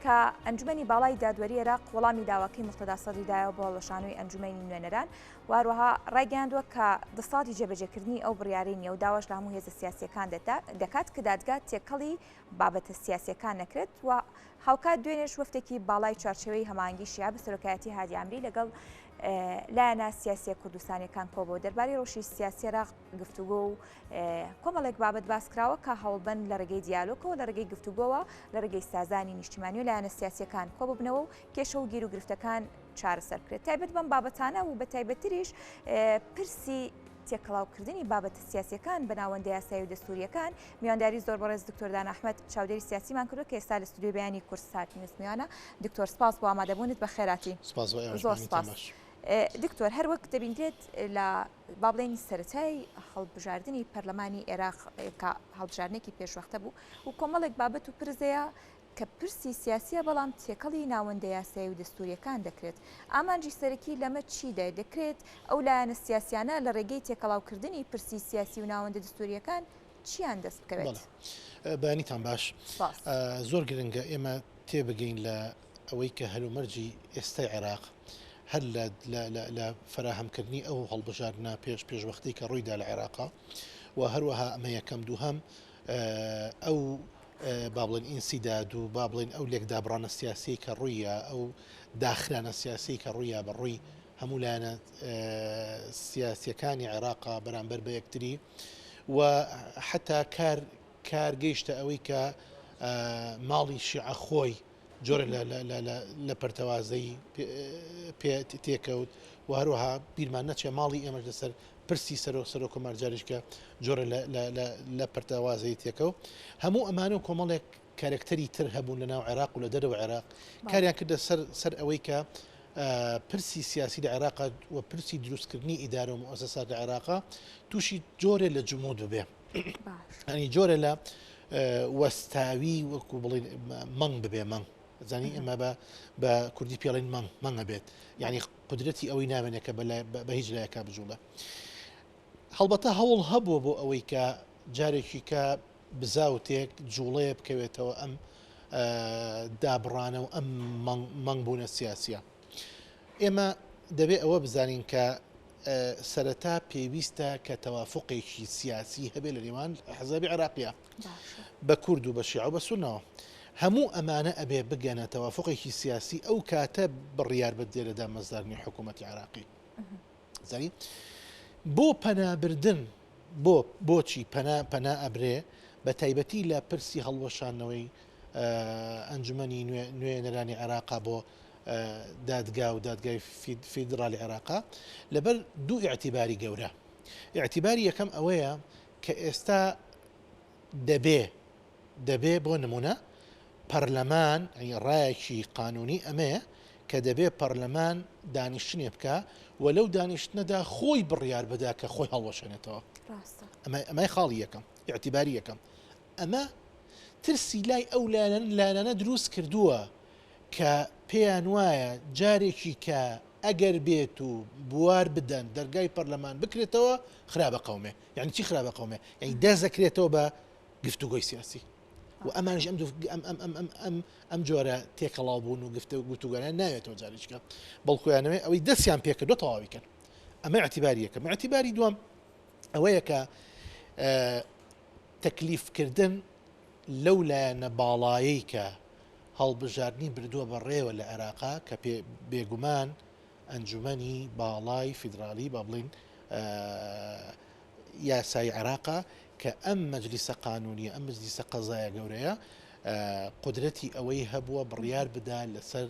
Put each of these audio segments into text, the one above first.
کە ئەنجومەنی باڵای دادوەری عێراق وەڵامی داواکەی موقتەدا سەدری دایەوە بۆ هەڵوەشانەوەی ئەنجومەنی نوێنەران و هەروەها ڕایگەیاندووە کە دەسەڵاتی جێبەجێکردنی ئەو بڕیارەی نییە و داواش لە هەموو هێزە سیاسییەکان دەکات کە دادگا تێکەڵی بابەتە سیاسییەکان نەکرێت و هاوکات دوێنێش وەفدێکی باڵای چوارچێوەی هەماهەنگی شیعە بە سەرۆکایەتی هادی عامری لەگەڵ لایەنە سیاسییە کوردستانییەکان کۆبەوە دەربارەی ڕەوشی سیاسی عێراق گفتوگۆ و کۆمەڵێک بابەت باس کراوە کە هەوڵبەن لە ڕێگەی دیالۆکەوە لە ڕێگەی گفتوگۆوە لە ڕێگەی سازانی نیشتیمانی و لایەنە سیاسیەکان کۆببنەوە و کێشە و گیر و گرفتەکان چارەسەر بکرێت تایبەت بەم بابەتانە و بە تایبەتتریش پرسی تێکەڵاوکردنی بابەتە سیاسیەکان بە ناوەندە یاسایی و دەستوریەکان میوانداری زۆر بەڕێز دکتۆر دانا ئەحمەد چاودێری سیاسیمان کردو کە ئێستا لە ستودیۆی بەیانی کوردسات نیوز میوانە دکتۆر سپاس بۆ ئامادەبوونت بە خێراتی سپاس بۆ ئێوەش زۆر بەیانیتان سپاس باش. دکتۆر هەر وەک دەبیندرێت لە با بڵێین سەرەتای هەڵبژاردنی پەرلەمانی عێراق کە هەڵبژاردنێکی پێشوەختە بوو و کۆمەڵێک بابەت و پرس هەیە کە پرسی سیاسیە بەڵام تێکەڵی ناوەندە یاسایی و دەستوریەکان دەکرێت ئامانجی سەرەکی لەمە چی دەکرێت ئەو لایەنە سیاسیانە لە ڕێگەی تێکەڵاوکردنی پرسی سیاسی و ناوەندە دەستوریەکان چیان دەست بکەوێت؟ بەیانیتان باش. سپاس. زۆر گرنگە ئێمە تێبگەین لە ئەوەی کە هەلومەرجی ئێستای عێراق هەر لە لە فەراهەمکردنی ئەو هەڵبژاردنە پێش پێشوەختەی کە ڕوویدا لە عێراقا و هەروەها ئەمە یەکەم دووهەم ئەو با بڵێن ئینسیداد و با بڵێن ئەو لێکدابڕانە سیاسی کە ڕوویە ئەو داخرانە سیاسی کە ڕوویە بە ڕووی هەموو لایەنە سیاسیەکانی عێراقا بەرامبەر بە یەکتری و حتا کار کار گەیشتە ئەوەی کە ماڵی شیعە خۆی جۆرە لە پەرتەوازەی پێ تێکەوت و هەروەها بیرمان نەچێ ماڵی ئێمەش لەسەر پرسی سەرۆک سەرۆک کۆمار جاریشکە جۆرە لە پەرتەوازەی تێکەوت هەموو ئەمانە و کۆمەڵێک کارەکتەری تر هەبوون لە ناو عێراق و لە دەرەوە عێراق کاریان کردە سەر سەر ئەوەی کە پرسی سیاسی لە عێراق و پرسی دروستکردنی ئیدارە و موسەسات لە عێراقا تووشی جۆرێ لە جمود ببێ ئەنی جۆرە لە وەستاوی وەکو بڵین مەنگ ببێ مەنگ زانی ئێمە بە بە کوردی پێڵین مەنگ مەنگە بێت یعنی قدرەتی ئەوەی نامێنێت کە بە هیچ لایەکە بجوڵە هەڵبەتە هەوڵ هەبووە بۆ ئەوەی کە جارێکی کە بزاوتێک جوڵەیە بکەوێتەوە ئەم دابڕانە و ئەم مەنگبوونە سیاسیە ئێمە دەبێ ئەوە بزانین کە سەرەتا پێویستە کە تەوافقێکی سیاسی هەبێ لە نێوان ئەحزابی عێراقیە بە کورد و بە شیعە و بە سوننەوە. هەموو ئەمانە ئەبێ بگەنە تەوافقێکی سیاسی ئەو کاتە بڕیار بدرێ لە دامەزراندنی حکوومەتی عێراقی. زانی بۆ پەنابردن بۆ بۆچی پەنا پەنا ئەبرێ بە تایبەتی لە پرسی هەڵوەشاندنەوەی ئەنجومەنی نوێنەرانی عێراقا بۆ دادگا و دادگای فیدرالی عێراقا لەبەر دوو ئیعتیباری گەورە. ئیعتیباری یەکەم ئەوەیە کە ئێستا دەبێ دەبێ بۆ نمونە پەرلەمان ڕایەکی قانونی ئەمەیە کە دەبێ پەرلەمان دانیشتنێ بکە و لەو دانیشتنەدا خۆی بڕیار بدا کە خۆی هەڵوەشێنێتەوە ئەمە خاڵی یەکەم ئیعتیباری یەکەم ئەمە ترسی لای ئەو لایەنانە دروست کردووە کە پێیان وایە جارێکی کە ئەگەر بێت و بوار بدەن دەرگای پەرلەمان بکرێتەوە خراپە قومێ یعنی چی خراپە قومێ یعنی دەست دەکرێتەوە بە گفتوگۆی سیاسی و ئەمانش ئەم ئەم ئەم ئەم ئەم ئەم ئەم جۆرە تێکەڵاو بوون و گفتە گفتوگۆیان ناوێتەوە جارێکە بەڵکویانەوەی ئەوەی دەستیان پێکردو تەواوی کەن ئەمە اعتباری یەکەم اعتباری دووەم ئەوەیە کە تەکلیفکردن لەو لایەنە باڵایەی کە هەڵبژاردنی بردووە بەڕێوە لە عێراقا کە بێگومان ئەنجومەنی باڵای فیدرالی با بڵین یاسای عێراقا کە ئەم مەجلیسە قانونیە ئەم مەجلیسە قەزایە گەورەیە قودرەتی ئەوەی هەبووە بڕیار بدا لەسەر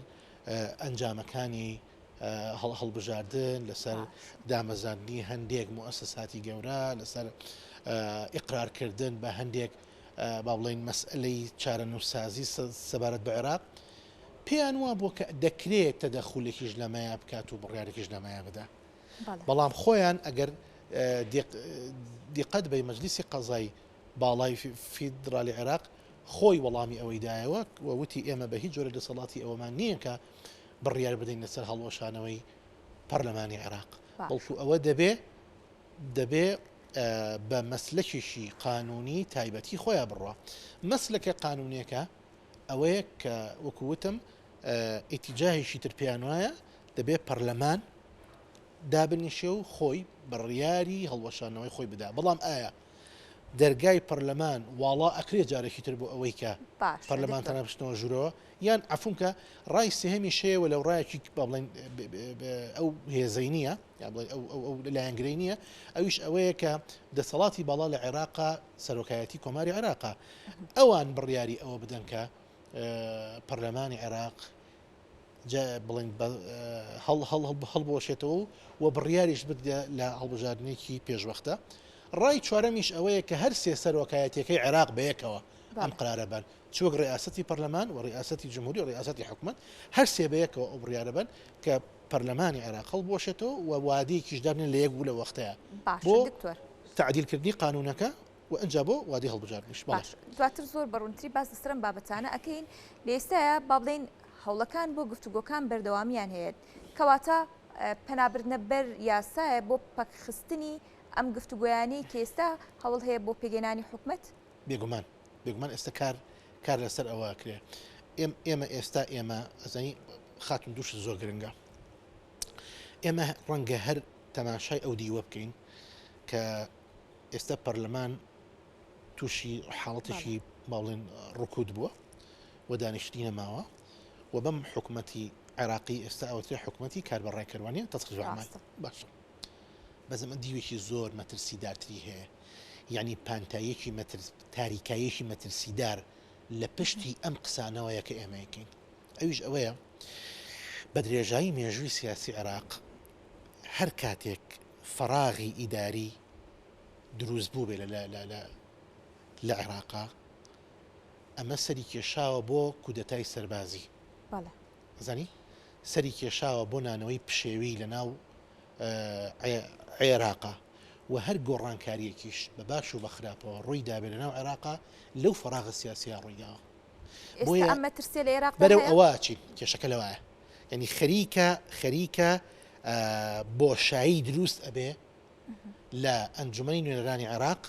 ئەنجامەکانی هەڵبژاردن، لەسەر دامەزراندنی هەندێک موئەسەساتی گەورە، لەسەر ئیقرارکردن بە هەندێک با بڵێین مەسئەلەی چارەنووسسازی سەبارەت بە عێراق، پێیان وابووە کە دەکرێت تەدەخولێکیش لەمەیا بکات و بڕیارێکیش لەمەیا بدا. بەڵام خۆیان ئەگەر دیقەت بەی مەجلیسی قەزای باڵای فیدرالی عێراق خۆی وەڵامی ئەوەی دایەوە و وتی ئێمە بە هیچ جۆرە دەسەڵاتی ئەوەمان نییە کە بڕیار بدەین لەسەر هەڵوەشانەوەی پەرلەمانی عێراق بەڵکو ئەوە دەبێ دەبێ بە مەسلەکێکی قانونی تایبەتی خۆیان بڕوا مەسلەکە قانونیەکە ئەوەیە کە وەکو وتم ئیتیجاهێکی تر پێیان وایە دەبێت پەرلەمان دابنیشێ و خۆی بڕیاری هەڵوەشانەوەی خۆی بدا، بەڵام ئایا دەرگای پەرلەمان واڵا ئەکرێ جارێکی تر بۆ ئەوەی کە پەرلەمانتانە بچنەوە ژوورەوە یان عەفوم کە ڕای سێهەمیش هەیە و لەو ڕایەکی با بڵێن ئەو هێزەی نییە یا بڵێن ئەو ئەو ئەو لایەنگرەی نییە ئەویش ئەوەیە کە دەسەڵاتی باڵا لە عێراقا سەرۆکایەتی کۆماری عێراقا ئەوان بڕیاری ئەوە بدەن کە پەرلەمانی عێراق جا بڵێن هەڵ هەڵ هەڵبوەشێتەوە و بڕیاریش بدە لە هەڵبژاردنێکی پێشوەختە. ڕای چوارەمیش ئەوەیە کە هەر سێ سەرۆکایەتیەکەی عێراق بەیەکەوە ئەم قرارە بەن چ وەک ڕیاسەتی پەرلەمان و ڕیاسەتی جمهوری و ڕیاسەتی حکومەت هەر سێ بەیەکەوە ئەو بڕیارە بەن کە پەرلەمانی عێراق هەڵبوەشێتەوە و وادەیەکیش دابنێن لە یەک بوو لە وەختەیە بۆ تەعدیلکردنی قانونەکە و ئنجا بۆ وادەی هەڵبژاردنیش. بەڵێ. باش دواتر زۆر بە ڕوونتری باس لەسەر ئەم بابەتانە ئەکەین، لە ئێستایا با بڵێین هەوڵەکان بۆ گفتوگۆکان بەردەوامییان هەیە، کەواتە پەنابردنە بەر یاسایە بۆ پەکخستنی ئەم گفتوگۆیانەی کە ئێستا هەوڵ هەیە بۆ پێکهێنانی حکومەت؟ بێگومان، بێگومان ئێستا کار کار لەسەر ئەوە ئەکرێ. ئێمە ئێستا ئێمە ئەزانی خاتوون دوو شت زۆر گرنگە. ئێمە ڕەنگە هەر تەماشای ئەو دیوە بکەین کە ئێستا پەرلەمان تووشی حاڵەتێکی با بڵێن ڕکود بووە و دانیشتنی نەماوە و بەم حکومەتی عێراقی ئێستا ئەوترێ حکومەتی کاربەڕێکەروانە تەسریف ئەعمال باشە بەس ئەمە دیوێکی زۆر مەترسیدارتری هەیە یعنی پانتاییەکی مەترس تاریکاییەکی مەترسیدار لە پشتی ئەم قسانەوەیە کە ئێمە یەکەین ئەویش ئەوەیە بە درێژایی مێژووی سیاسی عێراق هەر کاتێک فەراغی ئیداری دروست بووبێ لە لە لە لە عێراقا ئەمە سەری کێشاوە بۆ کودەتای سەربازی بەڵێ. ئەزانی سەری کێشاوە بۆ نانەوەی پشێوی لە ناو عێراقا و هەر گۆڕانکاریەکیش بە باش و بە خراپەوە ڕووی دابێ لە ناو عێراقا لەو فەراغە سیاسیە ڕووی داوە. بۆیە ئەم مەترسیە لە عێراقدا بەرەو ئەوە ئەچین کێشەکە لەوایە یعنی خەریکە خەریکە بۆشایی دروست ئەبێ لە ئەنجومەنی نوێنەرانی عێراق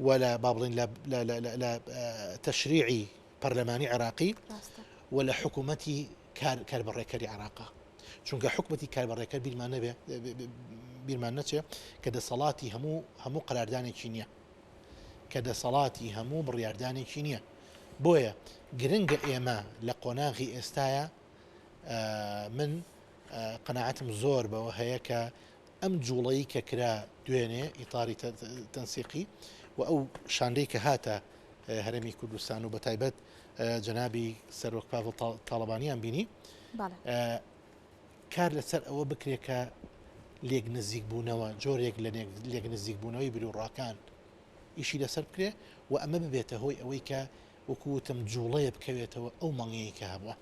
و لە با بڵێن لە تەشریعی پەرلەمانی عێراقی و لە حکوومەتی کاربەڕێکەری عێراقا چونکە حکومەتی کاربەڕێکەر بیرمان نەبێ بیرمان نەچێ کە دەسەڵاتی هەموو هەموو قەراردانێکی نییە کە دەسەڵاتی هەموو بڕیاردانێکی نییە بۆیە گرنگە ئێمە لە قۆناغی ئێستایا من قەناعەتم زۆر بەوە هەیە کە ئەم جوڵەی کە کرا دوێنێ ئیتاری تەنسیقی و ئەو شاندەی کە هاتە هەرێمی کوردستان و بەتایبەت جەنابی سەرۆک پاڤڵ تاڵەبانیان بینی کار لەسەر ئەوە بکرێت کە لێک نزیک بوونەوە جۆرێک لە لێک نزیک بوونەوەی بیروڕاکان ئیشی لەسەر بکرێ و ئەمە ببێتە هۆی ئەوەی کە وەکو وتم جوڵەیە بکەوێتەوە ئەو مەنگەی کە هەبووە.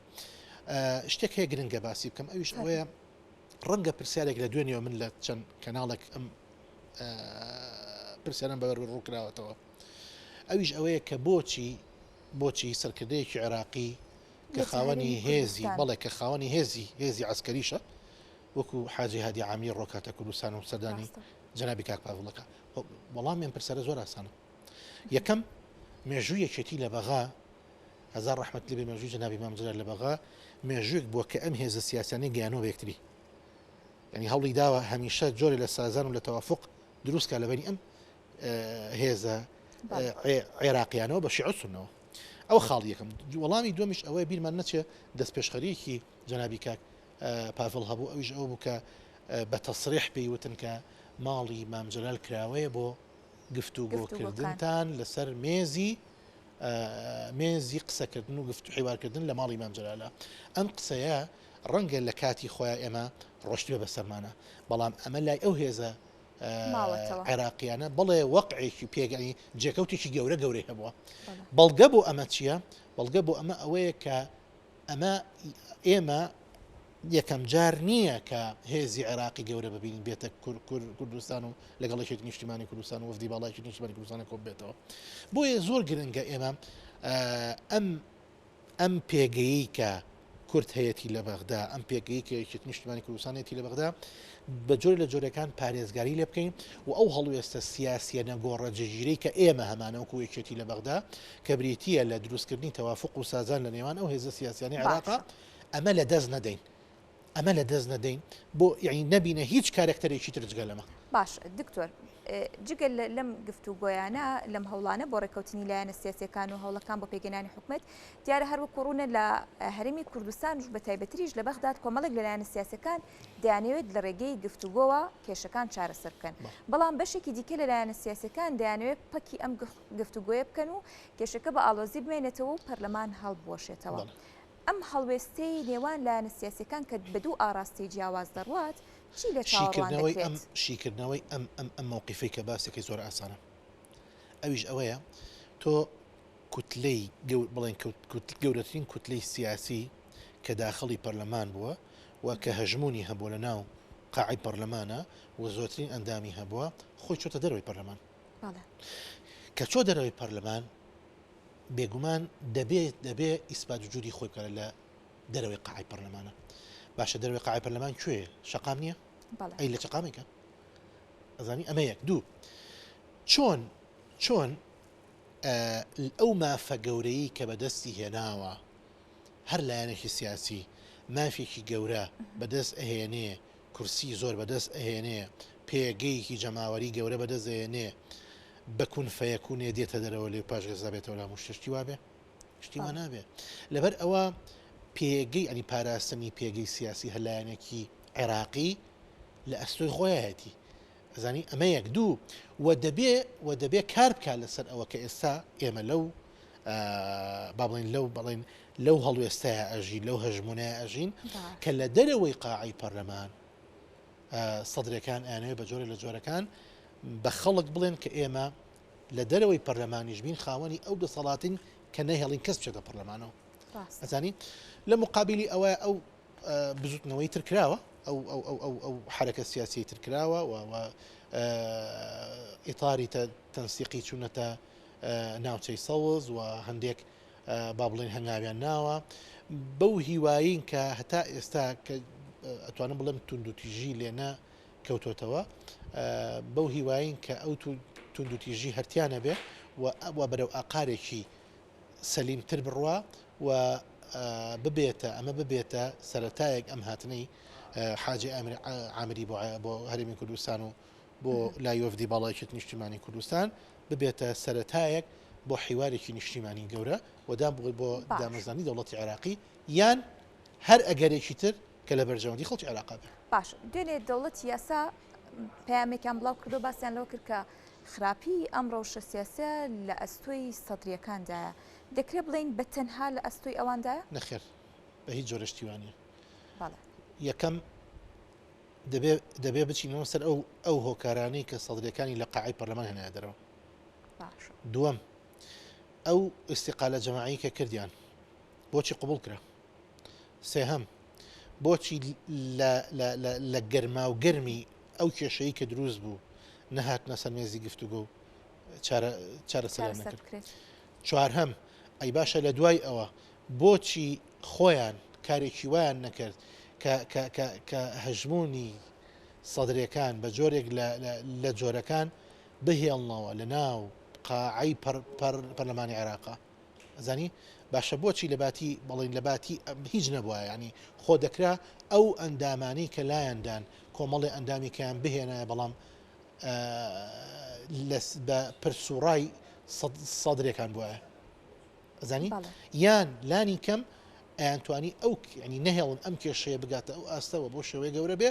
شتێک هەیە گرنگە باسی بکەم ئەویش ئەوەیە ڕەنگە پرسیارێک لە دوێنێەوە من لە چەند کەناڵێک ئەم پرسیارم بەبەر ڕووکراوەتەوە ئەویش ئەوەیە کە بۆچی بۆچی سەرکردەیەکی عێراقی کە خاوەنی هێزی بەڵێ کە خاوەنی هێزی هێزی عسکەریشە وەکو حاجی هادی عامی ڕۆکاتە کوردستان و سەردانی جەنابی کاک پاڤڵەکە وەڵامی ئەم پرسیارە زۆر ئاسانە یەکەم مێژووی یەکێتی لە بەغا هەزار ڕەحمەت لێبێ مێژووی جەنابی مام جەلال لە بەغا مێژووێک بووە کە ئەم هێزە سیاسیانەی گەیانەوە بە یەکتری یعنی هەوڵی داوە هەمیشە جۆرێ لە سازان و لە تەوافق دروستکە لە بەینی ئەم هێزە عێراقیانەوە بە شیعە سوننەوە ئەو خاڵی یەکەم وەڵامی دووەمیش ئەوەیە بیرمان نەچێ دەستپێشخەریەکی جەنابی کاک پاڤڵ هەبوو ئەویش ئەوە بوو کە بە تەسریح پێی وتن کە ماڵی مام جەلال کراوەیە بۆ گفتوگۆکردنتان لەسەر مێزی مێزی قسەکردن و گفت حیوارکردن لە ماڵی مام جەلالە ئەم قسەیە ڕەنگە لە کاتی خۆیان ئێمە ڕۆشتبێ بەسەرمانە بەڵام ئەمە لای ئەو هێزە عێراقیانە بەڵێ وەقعێکی پێگەنی جێکەوتێکی گەورە گەورەی هەبووە بەڵگە بۆ ئەمە چییە؟ بەڵگە بۆ ئەمە ئەوەیە کە ئەمە ئێمە یەکەم جار نییە کە هێزی عێراقی گەورە ببینین بێتە کوردستان و لەگەڵ یەکێتی نیشتیمانی کوردستان و وەفدی باڵای یەکێتی نیشتیمانی کوردستان کۆ بێتەوە بۆیە زۆر گرنگە ئێمە ئەم ئەم پێگەیەی کە کورد هەیەتی لە بەغدا، ئەم پێگەی کە یەکێتی نیشتمانی کوردستان هەیەتی لە بەغدا، بە جۆرێ لە جۆرەکان پارێزگاری لێ بکەین و ئەو هەڵوێستە سیاسیە نەگۆڕە جێگیرەی کە ئێمە هەمانە وەکو یەکێتی لە بەغدا کە بریتییە لە دروستکردنی تەوافوق و سازان لە نێوان ئەو هێزە سیاسیانەی عێراقا باشە. ئەمە لە دەست نەدەین. ئەمە لە دەست نەدەین بۆ یانی نەبینە هیچ کارەکتەرێکی تر جگە لەمە. باش دکتۆر جگە لەم گفتوگۆیانە لەم هەوڵانە بۆ ڕێککەوتنی لایەنە سیاسیەکان و هەوڵەکان بۆ پێکهێنانی حکومەت دیارە هەر وەکو ڕوونە لە هەرێمی کوردستانش بە تایبەتریش لە بەغداد کۆمەڵێک لە لایەنە سیاسیەکان دەیانەوێت لە ڕێگەی گفتوگۆوە کێشەکان چارەسەر بکەن بەڵام بەشێکی دیکە لە لایەنە سیاسیەکان دەیانەوێت پەکی ئەم گفتوگۆیە بکەن و کێشەکە بە ئاڵۆزی بمێنێتەوە و پەرلەمان هەڵبوەشێتەوە. ئەم هەڵوێستەی نێوان لایەنە سیاسیەکان کە بە دوو ئاڕاستەی جیاواز دەڕوات، چی لێ چاوەڕوان شیکردنەوەی ئەم دەکرێت؟ شیکردنەوەی ئەم ئەم ئەم مەوقیفەی کە باسەکەی زۆر ئاسانە ئەویش ئەوەیە تۆ کوتلەی گەور بڵێن گەورەترین کوتلەی سیاسی کە داخڵی پەرلەمان بووە و کە هەژمونی هەبووە لە ناو قاعی پەرلەمانە و زۆرترین ئەندامی هەبووە خۆی چۆتە دەرەوەی پەرلەمان کە چۆ دەرەوەی پەرلەمان بێگومان دەبێ دەبێ ئیسپات وجودی خۆی بکات لە دەرەوەی قاعی پەرلەمانە باشە دەرەوەی قاعی پەرلەمان کوێ شەقام نییە ئەی لە شەقامێکە ئەزانی ئەمە یەک دوو چۆن چۆن ئەو مافە گەورەی کە بەدەستی هێناوە هەر لایەنێکی سیاسی مافێکی گەورە بەدەست ئەهێنێ کورسی زۆر بەدەست ئەهێنێ پێگەیەکی جەماوەری گەورە بەدەست ئەهێنێ بە کون فەیەکونێ دێتە دەرەوە لێ پاشگەز دەبێتەوە لە هەموو شتێ شتی وابێ شتی وا نابێ لەبەر ئەوە پێگەی ئەنی پاراستنی پێگەی سیاسی هەر لایەنێکی عێراقی لە ئەستۆی خۆیەتی ئەزانی ئەمە یەک دوو و دەبێ و دەبێ کار بکات لەسەر ئەوە کە ئێستا ئێمە لەو با بڵێن لەو بڵێن لەو هەڵوێستەیە ئەژین لەو هەژمونەیە ئەژین کە لە دەرەوەی قاعی پەرلەمان سەدرەکان ئەیانەوێت بە جۆرێک لە جۆرەکان بە خەڵک بڵێن کە ئێمە لە دەرەوەی پەرلەمانیش بین خاوەنی ئەو دەسەڵاتین کە نەهێڵین کەس بچێتە پەرلەمانەوە ئەزانی لە مقابلی ئەوە ئەو بزوتنەوەی تر کراوە ئەو ئەو ئەو ئەو ئەو حرەکە سیاسی تر کراوە و ئیتاری تەنسیقی چوونەتە ناوچەی سەوز و هەندێک با بڵێن هەنگاویان ناوە بەو هیوایین کە هەتا ئێستا کە ئەتوانم بڵێم توندوتیژی لێنە کەوتۆتەوە بەو هیواین کە ئەو توندوتیژی هەرتیانە بێ و ئەوە بەرەو ئاقارێکی سەلیمتر بڕوا و ببێتە ئەمە ببێتە سەتایەک ئەم هاتنەی حاجی ئامری بۆ هەرێمی کوردستان و بۆ لای وەفدی باڵای یەکێتی نیشتیمانی کوردستان ببێتە سەرەتایەک بۆ حیوارێکی نیشتیمانی گەورە و دام بۆ دامەزرانی دەوڵەتی عێراقی یان هەر ئەگەرێکی تر کە لە بەرژەوەندی خەڵکی عێراقا بێ. باش دوێنێ دەوڵەتی یاسا پەیامێکیان بڵاو کردەوە باسیان لەوە کرد کە خراپی ئەم ڕەوشە سیاسیە لە ئەستۆی سەدریەکاندایە دەکرێ بڵێین بە تەنها لە ئەستۆی ئەواندایە؟ نەخێر بە هیچ جۆرە شتی وا نییە. یەکەم دەبێ دەبێ بچینەوە سەر ئەو ئەو هۆکارانەی کە سەدرەکانی لە قاعی پەرلەمان هێنایە دەرەوە. دووەم ئەو ئیستیقالە جەماعی کە کردیان بۆچی قبوڵ کرا؟ سێهەم بۆچی لە گەرما و گەرمی ئەو کێشەی کە دروست بوو نەهاتنە سەر مێزی گفتوگۆ و چارەسەریان نەکرد؟ چوارهەم ئەی باشە لە دوای ئەوە بۆچی خۆیان کارێکی وایان نەکرد کە کە کە کە هەژموونی سەدرەکان بە جۆرێک لە لە جۆرەکان بهێڵنەوە لە ناو قاعەی پەر پەر پەرلەمانی عێراقا ئەزانی باشە بۆچی لە باتی بەڵین لە باتی هیچ نەبووە ینی خۆ دەکرا ئەو ئەندامانی کە لایەندان کۆمەڵی ئەندامی کەیان بهێنایە بەڵام بە پرسوڕای سەدرێکان بواە ئەزانی یان لانی کەم ئەیانتوانی ئەو ینی نەهێڵن ئەم کێشەیە بگاتە ئەو ئاستەوە بۆ شێوەیە گەورە بێ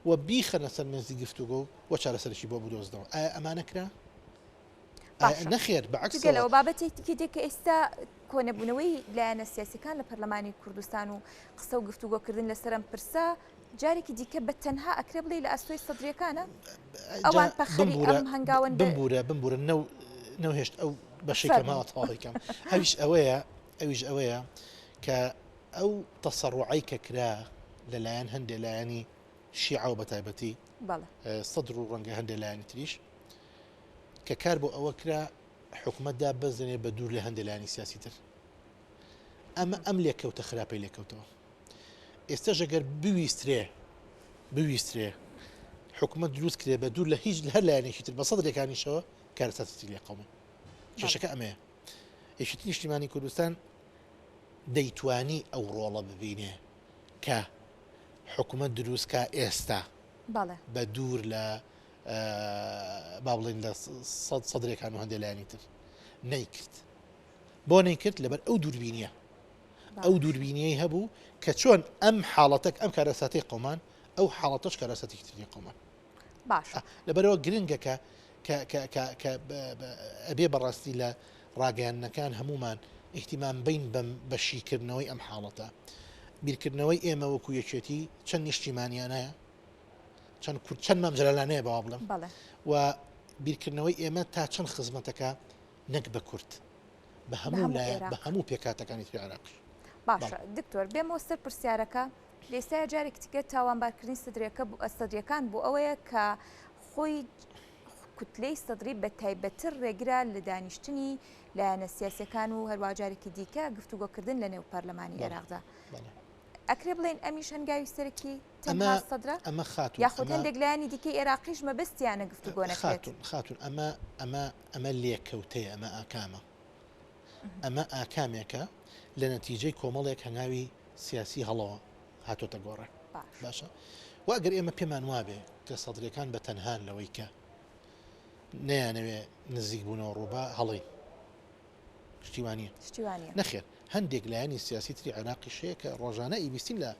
و بیخەنە سەر مێزی گفتوگۆ و چارەسەرێکی بۆ بدۆزنەوە ئایا ئەمانە کرا؟ نەخێر بەعکسەوە بابەتێکی دێک کە ئێستا کۆنەبوونەوەی لایەنە سیاسەکان لە پەرلەمانی کوردستان و قسە و گفتوگۆکردن لەسەر ئەم پرسە جارێکی دیکە بە تەنها ئەکرێ بڵێی لە ئەستۆی سەدریەکانە؟ ئەوان پەخەری ئەم هەنگاوەن بمبورە بمبورە نەو نەوهێشت ئەو بەشەی کە ماوە تەواوی کەم ئەویش ئەوەیە ئەویش ئەوەیە کە ئەو تەسەڕوعی کە کرا لەلایەن هەندێ لایەنی شیعە و بەتایبەتی سەدر و ڕەنگە هەندێ لایەنی تریش کە کار بۆ ئەوە کرا حکوومەتدا بەزێنێ بە دوور لە هەندێ لایەنی سیاسی تر ئەمە ئەم لێکەوتە خراپەی لێکەوتەوە. ئێستاش ئەگەر بویسترێ بویسترێ حکومەت دروست کرێ بە دوور لە هیچ لە هەر لایەنێکی تر بە سەدرەکانیشەوە کارەساتی لێ قەومێ. کێشەکە ئەمەیە. یەکێتی نیشتیمانی کوردستان دەیتوانی ئەو ڕۆڵە ببینێ کە حکومەت دروست کا ئێستا بە دوور لە با بڵێین لە سەدرەکان و هەندێک لایەنی تر نەیکرد. بۆ نەیکرد؟ لەبەر ئەو دووربینیە ئەو دووربینیەی هەبوو کە چۆن ئەم حاڵەتەک ئەم کارەساتەی قەومان ئەو حاڵەتەش کارەساتێکی تری قەومان. باشە. لەبەرئەوە گرنگە کە کە کە کە کە ئەبێ بەڕاستی لە ڕاگەیاندنەکان هەموومان ئیهتیمام بین بەم بە شیکردنەوەی ئەم حاڵەتە. بیرکردنەوەی ئێمە وەکو یەکێتی چەند نیشتیمانیانەیە، چەند کورد چەند مام جەلالانەیە با وا بڵێم. بەڵێ. و بیرکردنەوەی ئێمە تا چەند خزمەتەکە نەک بە کورد بە هەموو لایە بە هەموو پێکهاتەکانی تری عێراقیش. باشە دکتۆر بێمەوە سەر پرسیارەکە لێستایا جارێکی تکە تاوانبارکردنی سەدرەکە سەدریەکان بۆ ئەوەیە کە خۆی کوتلەی سەدری بە تایبەتتر ڕێگرە لە دانیشتنی لایەنە سیاسەکان و هەروە جارێکی دیکە گفتوگۆکردن لە نێو پەرلەمانی عێراقدا. ئەکرێ بڵێن ئەمیش هەنگاوی سەرەکی تەنها سەدرە؟ ئەمە خاتوون یاخود هەندێک لایەنی دیکەی عێراقیش مەبەستیانە گفتوگۆ نەکرێت؟ خاتوون خاتوون ئەمە ئەمە ئەمە لێکەوتەیە ئەمە ئاکامە ئەمە ئاکامێکە لە نەتیجەی کۆمەڵێک هەنگاوی سیاسی هەڵەوە هاتۆتە گۆڕێ باشە و ئەگەر ئێمە پێمان وابێ کە سەدرەکان بە تەنهان لەوەی کە نەیانەوێ نزیک بوونەوە ڕووبا هەڵین شتی وا نییە. شتی وا نییە. نەخێر، هەندێک لایەنی سیاسی تری عێراقیش هەیە کە ڕۆژانە ئەیبیستین لە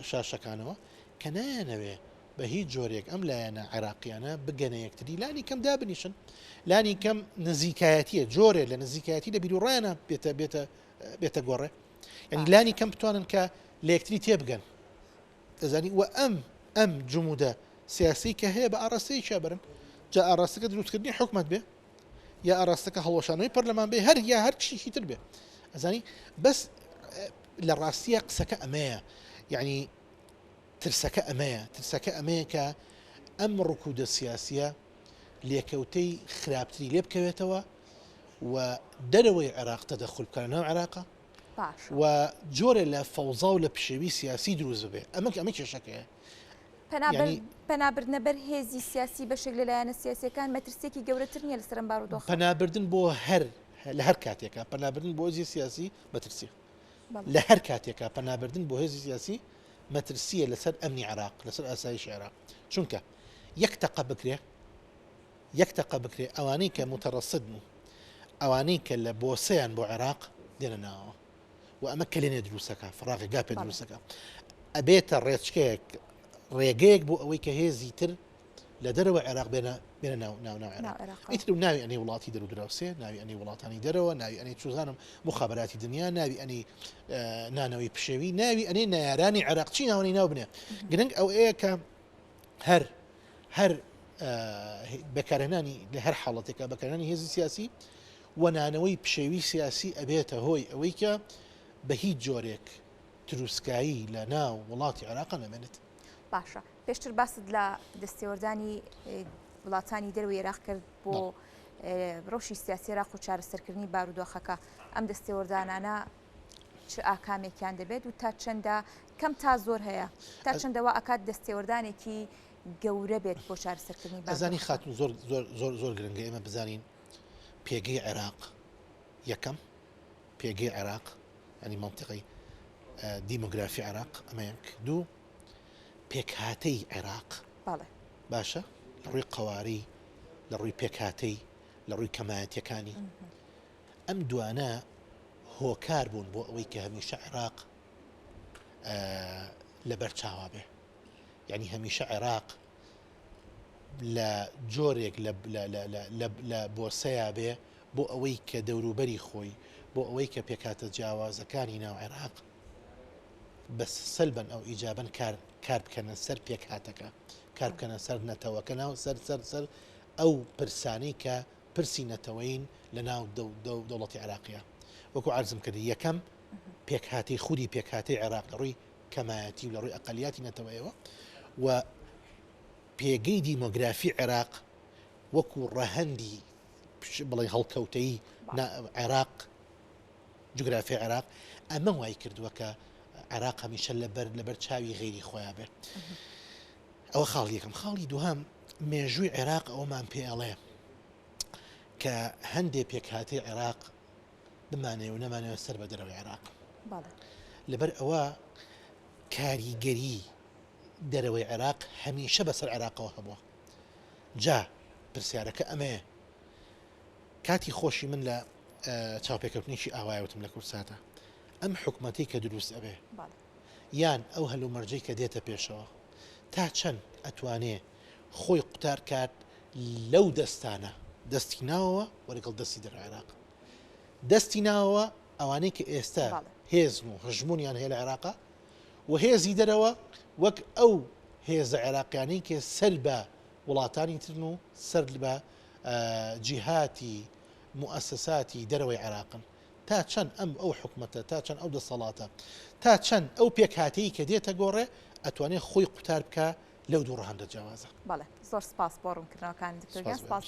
شاشەکانەوە کە نایانەوێ بە هیچ جۆرێک ئەم لایەنە عێراقیانە بگەنە یەکتری لانی کەم دابنیشن لانی کەم نزیکایەتیە جۆرێ لە نزیکایەتی لە بیروڕایانە بێتە بێتە بێتە گۆڕێ یعنی لانی کەم بتوانن کە لە یەکتری تێبگەن دەزانی وە ئەم ئەم جمودە سیاسی کە هەیە بە ئاڕاستەیەکیا بەرن جا ئاڕاستەکە دروستکردنی حکومەت بێ یا ئاراستەکە هەڵوەشانەوەی پەرلەمان بێ هەر یا هەر شتێکی تر بێ ئەزانی بەس لە ڕاستیە قسەکە ئەمەیە یعنی ترسەکە ئەمەیە ترسەکە ئەمەیە کە ئەم ڕکودە سیاسیە لێکەوتەی خراپتری لێ بکەوێتەوە و دەرەوەی عێراق تەدەخول بکەنە ناو عێراقە و جۆرێ لە فەوزا و لە پشێوی سیاسی دروست ببێ ئەمە ئەمە کێشەکەیە پەنابردنە بەر هێزی سیاسی بەشێک لە لایەنە سیاسیەکان مەترسیەکی گەورەتر نییە لەسەر ئەم بارودۆخە؟ پەنابردن بۆ هەر لە هەر کاتێکا پەنابردن بۆ هێزی سیاسی مەترسیە. لە هەر کاتێکا پەنابردن بۆ هێزی سیاسی مەترسیە لەسەر ئەمنی عێراق لەسەر ئاسایشی عێراق چونکە یەک تەقە بکرێ یەک تەقە بکرێ ئەوانەی کە متەڕەسدن و ئەوانەی کە لە بۆسەیان بۆ عێراق دێنە ناوەوە. و ئەمە کەلێنێ دروستەکە فراغێک گاپێ دروستەکە ئەبێتە ڕێچکەیەک ڕێگەیەک بۆ ئەوەی کە هێزی تر لە دەرەوە عێراق بێنە بێنە ناو ناو ناو عێراق ئیتر و ناوی ئەنی وڵاتی دەر و دراوسێ ناوی ئەنی وڵاتانی دەرەوە ناوی ئەنی چوزانم مخابراتی دنیا ناوی ئەنی نانەوەی پشێوی ناوی ئەنێ نارانی عێراق چی ناوەنی ناو بنێ گرنگ ئەو ئەیە کە هەر هەر بەکارهێنانی لە هەر حاڵەتێکا بەکارهێنانی هێزی سیاسی و نانەوەی پشێوی سیاسی ئەبێتە هۆی ئەوەی کە بە هیچ جۆرێک تروسکایی لە ناو وڵاتی عێراقا نەمێنێت. باشە پێشتر باست لە دەستێوەردانی وڵاتانی دەرەوەی عێراق کرد بۆ ڕەوشی سیاسی عێراق و چارەسەرکردنی بارودۆخەکە ئەم دەستێوەردانانە چ ئاکامێکیان دەبێت و تا چەندە کەم تا زۆر هەیە تا چەندە وا ئەکات دەستێوەردانێکی گەورە بێت بۆ چارەسەرکردنی ئەزانی خاتون زۆر زۆر زۆر زۆر گرنگە ئێمە بزانین پێگەی عێراق یەکەم پێگەی عێراق ینی منطقی دیمۆگرافی عێراق ئەمە یەک دوو پێکهاتەی عێراق باشە لە ڕووی قواری لە ڕووی پێکهاتەی لە ڕووی کەمایەتەکانی ئەم دوانە هۆکار بوون بۆ ئەوەی کە هەمیشە عێراق لەبەر چاوا بێ یعنی هەمیشە عێراق لە جۆرێک لە بۆسەیا بێ بۆ ئەوەی کە دەوروبەری خۆی بۆ ئەوەی کە پێکاتە جیاوازەکانی ناو عێراق بە سەلبەن ئەو ئیجابن کار کار بکەنە سەر پێکهاتەکە کار بکەنە سەر نەتەوەکە ناو سەر سەر سەر ئەو پرسانەی کە پرسی نەتەوەیین لە ناو دەوڵەتی عێراقیە وەکو عەرزم کرد یەکەم پێکهاتەی خودی پێکهاتەی عێراق لە ڕووی کەمایەتی و لە ڕووی ئەقەلیاتی نەتەوەیەوە و پێگەی دیمۆگرافی عێراق وەکو ڕەهەندی بڵێ هەڵکەوتەی عێراق جوگرافی عێراق ئەمە وای کردووە کە. عێراق هەمیشە لەبەر لەبەر چاوی غەیری خۆیان بێ. ئەوە خاڵی یەکەم. خاڵی دووهەم مێژووی عێراق ئەوەمان پێ ئەڵێ کە هەندێ پێکهاتەی عێراق بمانەوێ و نەمانەوێ سەر بە دەرەوەی عێراق. لەبەر ئەوە کاریگەری دەرەوەی عێراق هەمیشە بەسەر عێراقەوە هەبووە. جا پرسیارەکە ئەمەیە کاتی خۆشی من لە چاوپێکەوتنێکی ئاوایە وتم لە کوردساتە ئەم حکومەتەی کە دروست ئەبێ یان ئەو هەلومەرجەی کە دێتە پێشەوە تا چەند ئەتوانێ خۆی قوتار کات لەو دەستانە دەستی ناوەوە و لەگەڵ دەستی دەرەوەی عێراق دەستی ناوەوە ئەوانەی کە ئێستا هێزن و هەژمونیان هەیە لە عێراقا و هێزی دەرەوە وەک ئەو هێزە عێراقیانەی کە سەر بە وڵاتانی ترن و سەر بە جیهاتی موئەسەساتی دەرەوەی عێراقن تا چەند ئەم ئەو حکومەتە، تا چەند ئەو دەسەڵاتە، تا چەند ئەو پێکهاتەی کە دێتە گۆڕێ ئەتوانێ خۆی قوتار بکا لەو دوو ڕەهەندە جیاوازە. بەڵێ زۆر سپاس بۆ ڕوونکردنەوەکانت دکتۆر گیان. سپاس بۆ سپاس.